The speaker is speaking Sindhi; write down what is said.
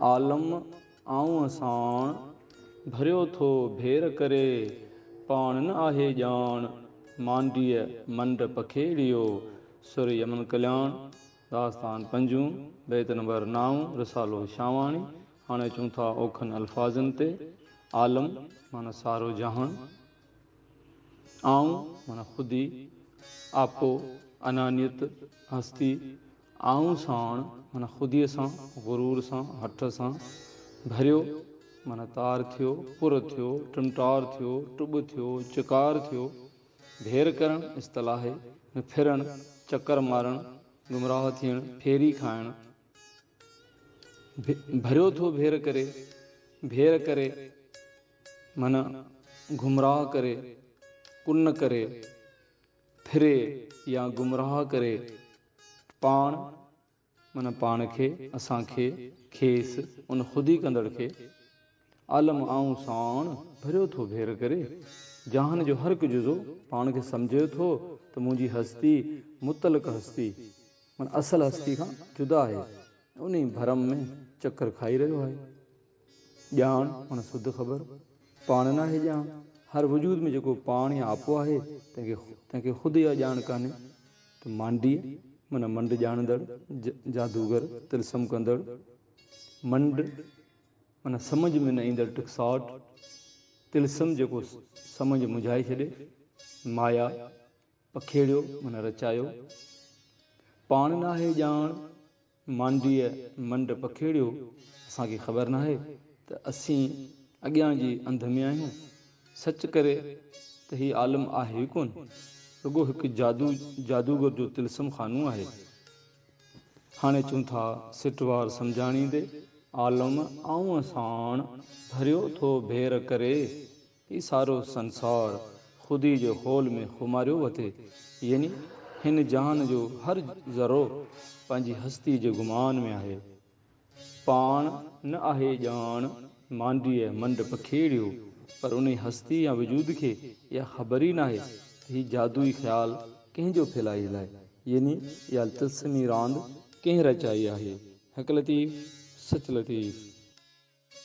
عالم آئون ساڻ، ڀريو ٿو ڀير ڪري، پاڻ نه آهي ڄاڻ، مانڊيء منڊ پکيڙيو، سر يمن ڪلياڻ، داستان پنجون، بيت نمبر نائون، رسالو شاهواڻي، هاڻي اچون ٿا اوکن الفاظن تي، عالم معنيٰ سارو جهان، آئون معنيٰ خودي، آپو، انانيت، هستي، آئون ساڻ معنيٰ خوديء سان، غرور سان، هٺ سان، ڀريو معنيٰ تار ٿيو، پر ٿيو، ٽمٽار ٿيو، ٽٻ ٿيو، چڪار ٿيو، ڀير ڪرڻ، اصطلاحي، ۾ ڦرڻ، چڪر مارڻ، گمراهه ٿيڻ، ڦيري کائڻ، ڀريو ٿو ڀير ڪري، ڀير ڪري معنيٰ گمراهه ڪري، ڪن ڪري، ڦري يا گمراهه ڪري، پاڻ معنيٰ پاڻ کي، اسان کي، کيس، ان خودي ڪندڙ کي، عالم آئون ساڻ، ڀريو ٿو ڀير ڪري. جهان جو هر هڪ جزو پاڻ کي سمجهي ٿو ته منهنجي هستي مطلق هستي معنيٰ اصل هستي کان جدا آهي ۽ انهي ڀرم ۾ چڪر کائي رهيو آهي. ڄاڻ معنيٰ سڌ خبر، پاڻ ناهي ڄاڻ. هر وجود ۾ جيڪو پاڻ يا آپو آهي تنهن کي خود اها ڄاڻ ڪانهي ته مانڊيء معنيٰ منڊ ڄاڻندڙ، جادوگر، طلسم ڪندڙ، منڊ معنيٰ سمجهه ۾ نه ايندڙ ٽڪساٽ، طلسم جيڪو سمجهه منجهائي ڇڏي، مايا، پکيڙيو معنيٰ رچايو، پاڻ ناهي ڄاڻ، مانڊيء منڊ پکيڙيو، اسان کي خبر ناهي ته اسين اڳيان جي انڌ ۾ آهيون. سچ ڪري ته هي عالم آهي ئي ڪونه، رڳو هڪ جادو جادوگر جو طلسم خانو آهي. هاڻي اچون ٿا سٽوار سمجهاڻيندي، عالم آئون ساڻ، ڀريو ٿو ڀير ڪري. هي سارو سنسار خودي جي خول ۾ خماريو وتي، يعني هن جهان جو هر ذرو پنهنجي هستي جي گمان ۾ آهي. پاڻ نه آهي ڄاڻ، مانڊيء منڊ پکيڙيو، پر انهي هستي يا وجود کي اها خبر ئي ناهي ته هي جادوئي خيال ڪنهن جو ڦهلايل آهي، يعني اها طلسمي راند ڪنهن رچائي آهي. حق لطيف، سچ لطيف.